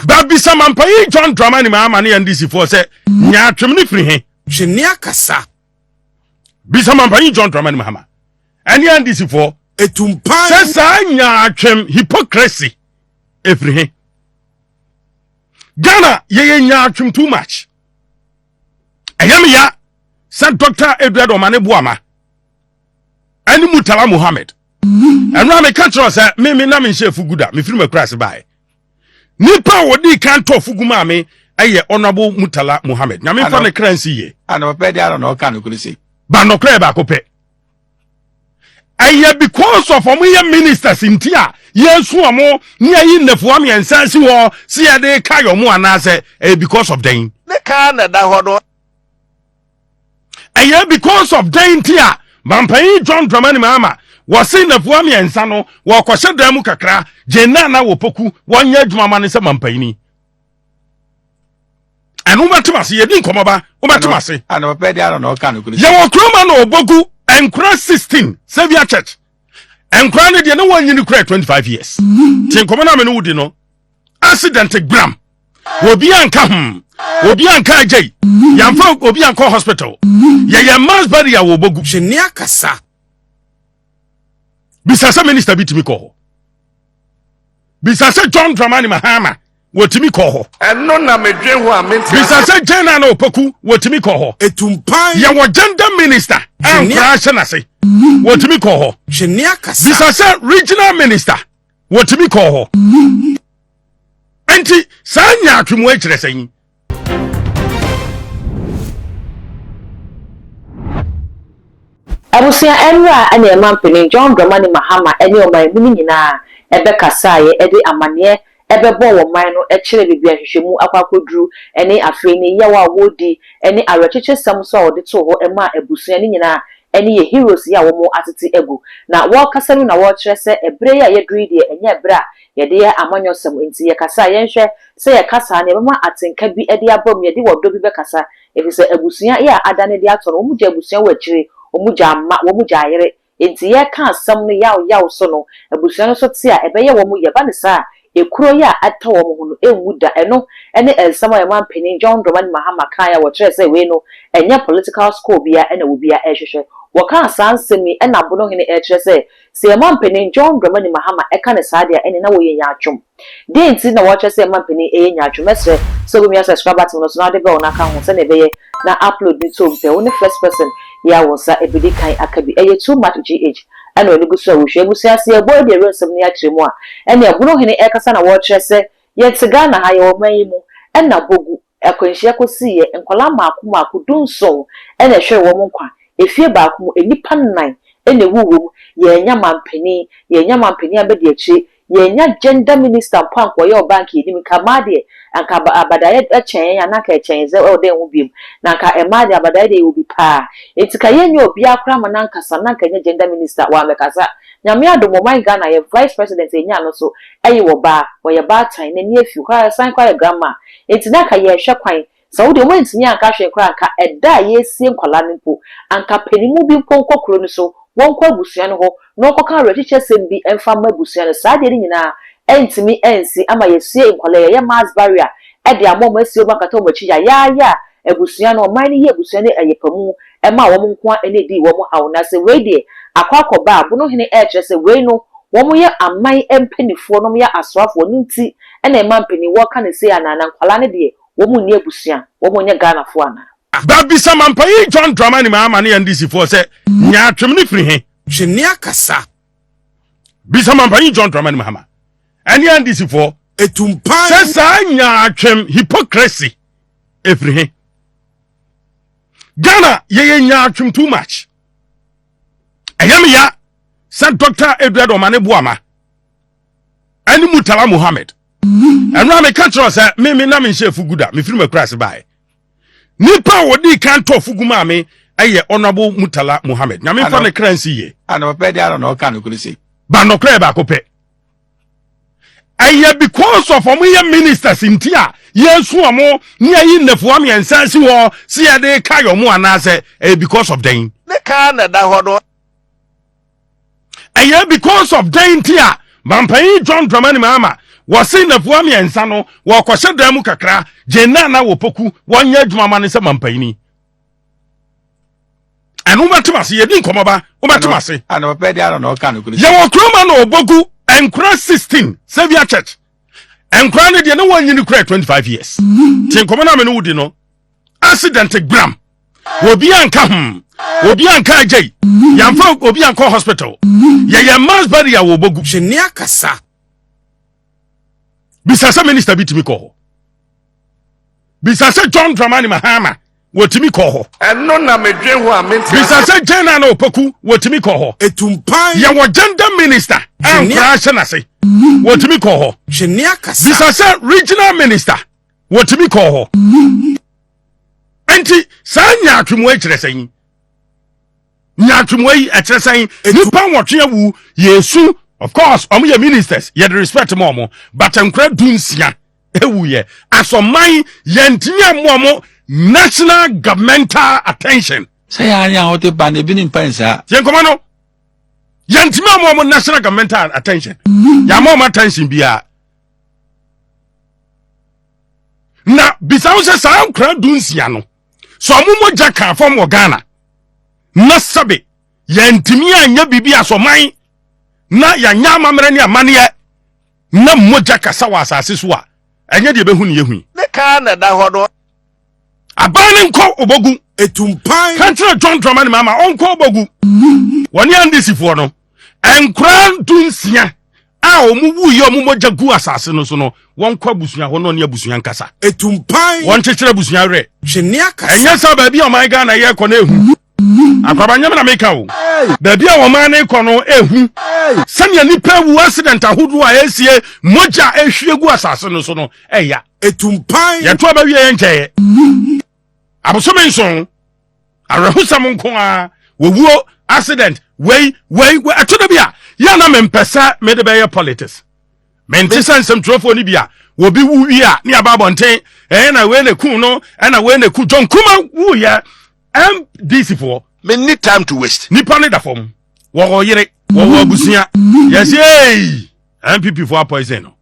Babisa mampanyin John Dramani Mahama ne NDC foɔ sɛ nyaatwem ne firi he? Twene akasa. Bisa mampanyin John Dramani Mahama ɛne NDC foɔ Etumpan. sɛ saa nyaatwem hypocrisy ɛfiri he? Ghana yɛyɛ nyaatwem too much. Ɛyɛ me ya sɛ Dr. Edward Omane Boama ɛne Murtala Mohammed ɛno a meka kyerɛ sɛ meme na menhyɛ fugu da, mefiri makura ase baeɛ. Nipa a wɔdii kan tɔ fugu maa me ɛyɛ Honorable Murtala Mohammed. Nyame mfa ne kra nsi yie. Ana papa de ara na ɔka no koro se. Ba nɔkorɛ yɛ baako pɛ. Ɛyɛ because of ɔmo yɛ ministers nti a yɛsu ɔmo ne ayi nnafua 3 si hɔ si yɛde ka yɛ ɔmo, anaasɛ ɛyɛ because of dɛn? Ne kaa na da hɔ no. Ɛyɛ because of dɛn nti a mampanyin John Dramani Mahama wɔse nnafua 3 no wɔkɔhyɛ dan mu kakra gye nna na wɔpoku wɔnyɛ adwuma ma ne sɛ mampanyini? Ɛno wobɛtem ase, yɛdi nkɔmmɔ ba wobɛtem ase. Ana papa de ara na ɔka no koro se. Yɛwɔ kuroma na ɔbɔgu nkora 16 Saviour Church nkora no deɛ ne wɔnyini kora 25 years. Nti nkɔmmɔ no a me ne wodi no, accident gram, obi anka obi anka agyei, yɛmfa obi ankɔ hospital, yɛyɛ mass burial wɔ Bogu. Twene akasa. Bisa sɛ minister bi tumi kɔ hɔ? Bisa sɛ John Dramani Mahama wɔtumi kɔ hɔ? Ɛno na medwen ho a mente. Bisa sɛ Jane Naana Opoku wɔtumi kɔ hɔ? Etumpan. Yɛwɔ gender minister a nkora ahyɛ n'ase, wɔtumi kɔ hɔ? Twene akasa. Bisa sɛ regional minister wɔtumi kɔ hɔ? Nti saa nyaatwemu akyerɛ sɛ yi. Abusua, nwura ne ɛma mpanin John Dramani Mahama ne ɔman mu no nyinaa ɛbɛkasaeɛ de amanneɛ ɛbɛbɔ wɔ man no kyerɛ baabi a nhwehwɛmu akɔ akɔduru ne afei ne yaw a wɔredi ne awerɛkyekyesɛm nso a wɔde too hɔ maa abusua no nyinaa ne yɛ heroes yi a wɔn atete agu. Na wɔrekasa no na wɔrekyerɛ sɛ ɛberɛ yi a yɛduru yi deɛ, ɛnyɛ ɛberɛ a yɛde yɛ amanyɔsɛm, nti yɛkasa a, yɛnhwɛ sɛ yɛkasa no yɛbɛma atenka bi de aba mu, yɛde ɔdɔ bi bɛkasa, ɛfiri sɛ abusua yi a adane de atɔ no, wɔn gya abusua wɔ akyire, wɔn gya mma, wɔn gya ayere. Nti yɛreka asɛm no yaw yaw so no, abusua no nso te a, ɛbɛyɛ wɔn yɛ ba ne saa a, ekuro yi a atɔ wɔn ho no ɛnwu da. Ɛno ne nsɛm a ɛma mpanin John Dramani Mahama kaeɛ a wɔkyerɛ sɛ wei no ɛnyɛ political score bia ɛna obiara ɛrehwehwɛ. Wɔkaa saa nsɛm yi ɛna Abonohene ɛrekyerɛ sɛ sɛ yɛma mpanin John Dramani Mahama ɛka ne saa deɛ, ɛne na wɔyɛ nyaatwom. Deɛ nti na wɔkyerɛ sɛ yɛma mpanin ɛyɛ nyaatwom? Mɛsrɛ sɛ wobɛmia subscribe button no so na wode bell no aka ho sɛdeɛ ɛbɛyɛ na upload ne tom pɛ, wo ne first person yɛ a wo nsa ɛbɛdi kan aka bi. Ɛyɛ Too Much GH ɛna ɔne gu so a wohwɛ. Abusua, sɛ yɛbɔ adi awura nsɛm no akyerɛ mu a, ɛne Ɛbonohene ɛkasa na wɔrekyerɛ sɛ yɛte Ghana ha, yɛwɔ man yi mu, ɛna Bogu akwanhyia kɔsiiɛ, nkwadaa mmaako mmaako 17 ɛna ɛhwere wɔn nkwa. Efie baako mu nnipa nnan ɛna ewu wɔ mu. Yɛnya mampanin, yɛnya mampanin abɛdi akyire, yɛnya gender minister mpo anka ɔyɛ ɔbaa, nka yɛnim nka mmaa deɛ anka abadaeɛ kyɛn yɛn anaa nka ɛkyɛn sɛ ɔdɛn ho biom, na anka mmaa deɛ abadaeɛ deɛ yɛwɔ bi paa, nti ka yɛnyɛ obiara koraa ma nankasa na anka nyɛ gender minister wɔamɛkasa. Nyame adom, ɔman Ghana yɛ vice president yɛnya no so ɛyɛ ɔbaa, wɔyɛ baatan, n'ani afi koraa, san koraa yɛ grandma, nti na anka yɛrehwɛ kwan sɛ wode wɔn antumi anka hwee koraa, anka ɛda a yɛresie nkwadaa no mpo, anka panimu bi mpo nkɔ kuro no so, wɔnkɔ abusua no hɔ na wɔnkɔka awerɛkyekyɛsɛm bi mfa mma abusua no. Saa deɛ no nyinaa ɛntumi ɛnsi ama yɛsie nkwadaa, yɛyɛ mass burial ɛde ama wɔn, asie wɔn akata wɔn akyi yayaaya a abusua no, ɔman no yi abusua no ɛyɛ pamu ɛma wɔn nko a ɛna edi wɔn haw. Na sɛ wei deɛ akɔ akɔba a, Bonohene ɛrekyerɛ sɛ wei no wɔn yɛ aman mpanimfoɔ na wɔn yɛ asoafoɔ no nti ɛna ɛma mpanin wɔka ne se anaa na nkwadaa no deɛ wɔn nni abusua, wɔn nyɛ Ghanafoɔ anaa? Babisa mampanyin John Dramani Mahama ne NDC foɔ sɛ nyaatwem ne firi he? Twene akasa. Bisa mampanyin John Dramani Mahama ɛne NDC foɔ Etumpan. sɛ saa nyaatwem hypocrisy ɛfiri he? Ghana yɛyɛ nyaatwem too much. Ɛyɛ me ya sɛ Dr. Edward Omane Boama ɛne Murtala Mohammed ɛno a meka kyerɛ sɛ meme na menhyɛ fugu da, mefiri makura ase baeɛ. Nipa a wɔdii kan tɔ fugu maa me ɛyɛ Honorable Murtala Mohammed. Nyame mfa ne kra nsi yie. Ana papa de ara na ɔka no koro se. Ba nɔkorɛ yɛ baako pɛ. Ɛyɛ because of ɔmo yɛ ministers nti a yɛsu ɔmo ne ayi nnafua 3 si hɔ si yɛde ka yɛ ɔmo, anaasɛ ɛyɛ because of dɛn? Ne kaa na da hɔ no. Ɛyɛ because of dɛn nti a mampanyin John Dramani Mahama Wɔse nnafua mmiɛnsa no wɔkɔhyɛ dan mu kakra gye nna na wɔpoku wɔnyɛ adwuma ma ne sɛ mampanyini. Ɛno wobɛtem ase, yɛdi nkɔmmɔ ba wobɛtem ase. Yɛwɔ kuroma na ɔbɔgu nkora 16 Saviour Church. Nkora no deɛ ne wɔnyini kora 25 years. Te nkɔmmɔ no a me ne wodi no accident gram obi anka hmm obi anka agyei yɛmfa obi ankɔ hospital yɛyɛ mass burial wɔ bogu. Twene akasa. Bisa sɛ minister bi tumi kɔ hɔ. Bisa sɛ John Dramani Mahama wɔtumi kɔ hɔ. Ɛno na medwen ho a mente Bisa sɛ Jane Nana Opoku wɔtumi kɔ hɔ. Etumpan. Yɛwɔ gender minister a nkoraa hyɛ n'ase wɔtumi kɔ hɔ. Twene akasa. Bisa sɛ regional minister wɔtumi kɔɔ hɔ. Nti saa nyaatwom yi kyerɛ sɛn? Nyaatwom yi ɛkyerɛ sɛn? Nipa nwɔtwe awu yɛsu of course ɔmo yɛ ministers yɛde respect ma ɔmo but nkora 16 ewu yɛ asɔman yɛntumi amu ɔmo national governmental attention. Sɛ yɛ anya a wote ba no ebi ne mpa nsaa. Yɛn nkɔmɔ no yɛntumi amu ɔmo national governmental attention yɛama ɔmo attention biara. Na bisa wo sɛ saa nkora 16 no sɛ ɔmo mogya ka fam wɔ Ghana na sɛbe yɛntumi anyɛ biribi asɔman na yɛanyɛ amammerɛ ne amanneɛ na mogya kasa wɔ asase so a ɛnyɛ deɛ ɛbɛhu ne yɛhui. Ne kaa na ɛda hɔ no. Aban ne nkɔ Obogu. Etumpan. Ka kyerɛ John Dramani Mahama ɔnkɔ Obogu. Wɔne NDC foɔ no nkora 16 a wɔn wu yɛ wɔn mogya gu asase no so no wɔnkɔ abusua hɔ na ɔne abusua nkasa. Etumpan. Wɔn kyekyere abusua werɛ. Twene akasa. Ɛnyɛ sɛ baabi a ɔman Ghana yɛ kɔ no ehu. Akwaba nyɛm na meka o. Baabi a ɔman no kɔ no ehu. Sɛnea nipa ewu accident ahodoɔ a esie mogya ehwie gu asase no so no ɛya. Etumpan. Yɛto aba wie yɛn nkyɛɛ. Abosome 7 awerɛhosɛm nko a wɔwuo accident wei wei ɛto da bi a yɛ na mempɛ sɛ mede bɛyɛ politics. Mente sɛ nsɛmtwerɛfoɔ no bi a wɔbi wu wie a ne aba abɔnten ɛyɛ na wei na ku no ɛna wei na ku John Kuma wuyɛ MDC foɔ. Me need time to waste. Nipa ne da fam wɔwɔ yere wɔwɔ abusua yɛsɛ ei NPP foɔ apoison no.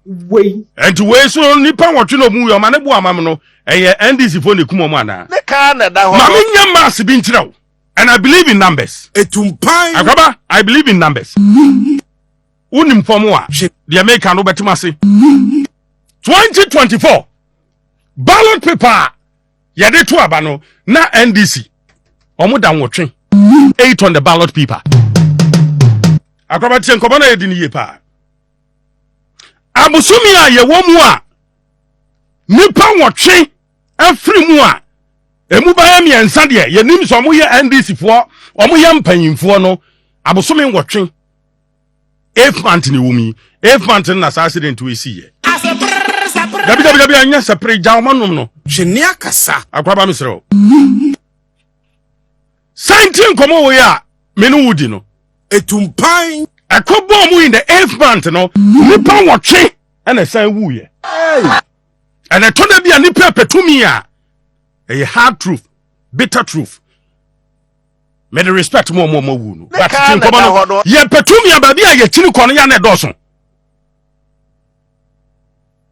Wei. Nti wei so nipa 8 na ɔmu yɛ ɔma ne bo amam no ɛyɛ NDC foɔ na ekum ɔmo anaa. Ne kaa na ɛda hɔ. Maame nya mass bi nkyerɛ wo and I believe in numbers. Etumpan. Akwaba I believe in numbers. Wonim fam a deɛ meka no wobɛtem ase. 2024 ballot paper a yɛde to aba no na NDC ɔmo da 8 8 on the ballot paper. Akwaba tie nkɔmɔ na yɛdi ne yie paa. Abosomi a yɛwɔ mu a nipa 8 afiri mu a emu bɛyɛ 3 deɛ yɛnim sɛ ɔmo yɛ NDC foɔ ɔmo yɛ mpanyinfoɔ no abosome 8 8 month ne wɔ mu yi 8 month no na saa accident wɔ esi yɛ. Dabi dabi dabi anyɛ sɛ pere gya ɔmo nom no. Twene akasa. Akwaba mesrɛ wo. Santi nkɔmɔ wɔ yi a me ne wo di no. Etumpan. Ɛkɔ bɔɔ mu in the 8th month no nipa 8 ɛna ɛsan wuyɛ. Ɛna ɛtɔ da bi a nipa pɛtumi a ɛyɛ hard truth bitter truth. Mede respect mu ɔmo ɔmo wu no. But ti nkɔmɔ no yɛ pɛtumi a baabi a yɛkyini kɔ no yɛ na ɛdɔɔso.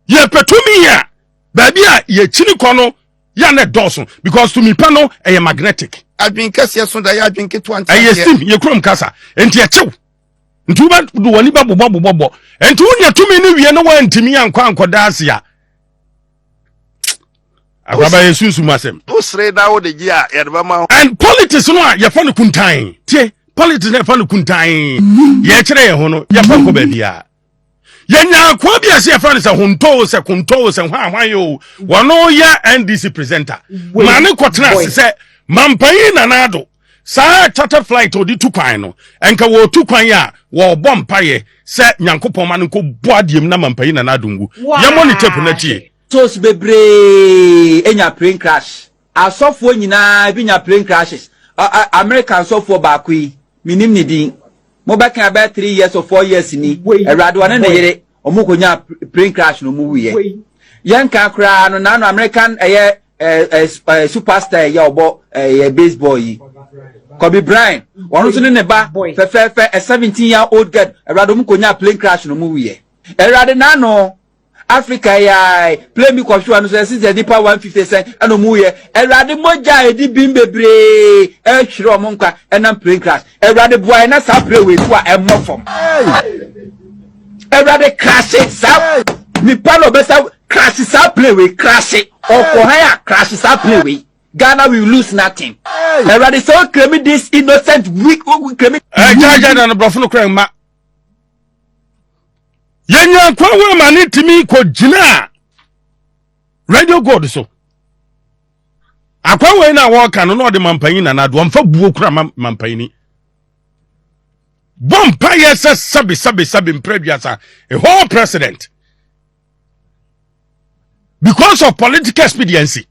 Yɛ pɛtumi a baabi a yɛkyini kɔ no yɛ na ɛdɔɔso because tumi pa no ɛyɛ magnetic. Adwene kɛseɛ so da yɛ adwene ketewa nti ɛyɛ steam yɛ kurom kasa nti ɛkyew nti wobɛ de w'ani bɛ bobɔ bobɔ bɔ nti wonya tumi no wie no wantumi ankɔ ankɔda ase a akwaba yɛ sunsum asɛm. Wosere na wode gye a yɛde bɛma wo. And politics no a yɛfa no kuntan tie politics no yɛfa no kuntan yɛkyerɛ yɛn ho no yɛfa nkɔ baabiara. Yɛnya akoa bi a sɛ yɛfrɛ no sɛ hontoo sɛ kontoo sɛ hwan hwan o wɔno yɛ NDC presenter ma ne kɔtena ase sɛ mampanyin Nana Addo saa charter flight ɔde tu kwan no ɛnka wɔtu kwan a wɔbɔ mpayɛ sɛ Nyankopɔn ma no nkɔ bɔ adeɛ mu na mampanyin Nana Addo nwu. Yɛmmɔ ne tape no atie. Tos bebree nya plane crash. Asɔfoɔ nyinaa bi nya plane crashes. America nsɔfoɔ baako yi, menim ne din. Mobɛka ɛbɛyɛ 3 years or 4 years ni. Awurade ɔne ne yere, ɔmo kɔnya plane crash na ɔmo wuiɛ. Yɛnka koraa no, naano American ɛyɛ superstar ɛyɛ ɔbɔ ɛyɛ baseball yi. Kobe Bryant, ɔno nso ne ne ba fɛfɛɛfɛ, a 17 year old girl, Awurade ɔmo kɔnya plane crash na ɔmo wuiɛ. Awurade n'ano Africa yi ara plane bi kɔhwe hɔ no so ɛsi sɛ nipa 150 sɛn ɛna ɔmo yɛ Awurade mogya a ɛdi bim bebree ɛhwere ɔmo nkwa ɛnam plane crash Awurade boa yɛn na saa plane wei to a ɛmmɔ fam Awurade crash saa nipa na ɔbɛsa crash saa plane wei crash ɔkɔ han a crash saa plane wei Ghana will lose nothing Awurade sɛ ɔkremi this innocent weak kremi. Ɛgya gya na no borɔfo no kora mma. Yɛnya nkwa wɔ ma ne tumi kɔgyina radio gold so. Akwa wei na wɔka no na ɔde mampanyin nana ado ɔmfa buo kura ma mampanyini. Bɔ mpaeɛ sɛ sɛbe sɛbe sɛbe mprɛ aduasa a whole president because of political expediency.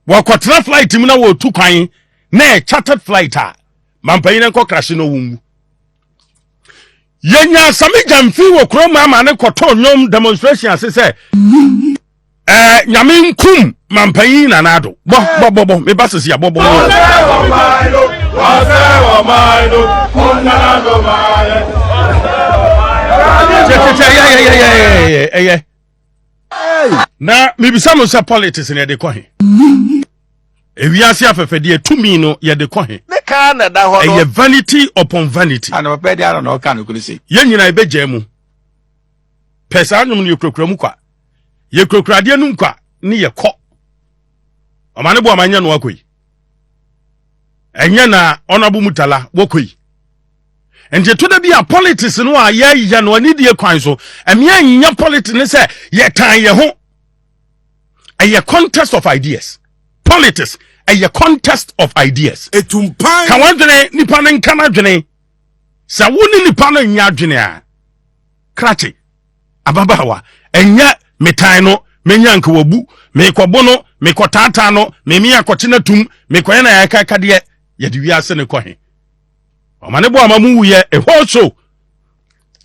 Wɔkɔtena flight mu na wɔtu kwan na ɛ chartered flight a mampanyin nkɔ krahye na ɔwɔ nwu. Yɛnya Sami Gyamfi wɔ kurom ama ne kɔtɔ nnwom demonstration ase sɛ ɛɛ nyame nkum mampanyin Nana Addo bɔ bɔ bɔ bɔ meba sisi a bɔ bɔ. Kyɛkyɛkyɛ ɛyɛ ɛyɛ ɛyɛ na mebisa mo sɛ politics na yɛde kɔ he ewiase afɛfɛdeɛ tumi no yɛde kɔ he Ne kaa na ɛda hɔ no. Ɛyɛ vanity upon vanity. Ana papa di ara na ɔka no koro se. Yɛn nyinaa yɛbɛgyaa mu pɛ saa nnwom no yɛkurakura mu kwa yɛkurakura adeɛ no nkwa ne yɛkɔ ɔma ne bo ama nyɛ no akɔ yi ɛnyɛ na ɔnabo mu tala wɔkɔ yi nti ɛtɔ da bi a politics no a yɛyɛ no anidie kwan so ɛmeɛ nyɛ politics ne sɛ yɛtan yɛ ho ɛyɛ contest of ideas politics ɛyɛ contest of ideas Etumpan. Ka wadwene nipa no nka n'adwene sɛ wo ne nipa no nyɛ adwene a krakye ababaawa ɛnyɛ metan no menya nka wabu mekɔbo no mekɔtaataa no meme akɔkye no atum mekɔyɛ na yɛkaka deɛ yɛde wiase ne kɔ he ɔma ne bɔ ama mu wuyɛ ɛhɔ so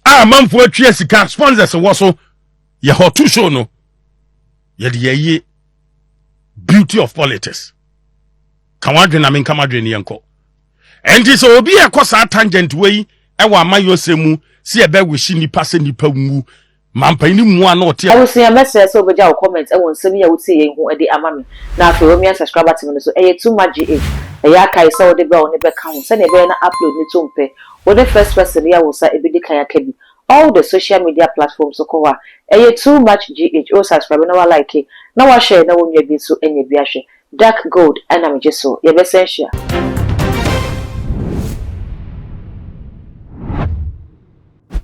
a amanfoɔ atwia sika sponsors wɔ so yɛhɔ to show no yɛde yɛyie beauty of politics ka wadwene na menka madwene ne yɛnkɔ ɛnti sɛ obi a ɛkɔ saa tangent wei ɛwɔ amayɔsɛm mu sɛ yɛbɛwehye nnipa sɛ nnipa nwu mampanyin ne mu a na ɔte Abusua mɛsrɛ sɛ wobɛgya wo comment wɔ nsɛm yi a wotie yei ho de ama me na afei wamia subscribe button no so ɛyɛ too much GH ɛyɛ akae sɛ wode bell no bɛka ho sɛnea ɛbɛyɛ na upload no to mpɛ wone first person yi a wo nsa ɛbɛdi kan aka bi all the social media platforms so kɔ hɔ a ɛyɛ too much GH o subscribe na wa like na wa share na wo nua bi nso anya bi ahwɛ Dark gold na megye so yɛbɛsan hyia.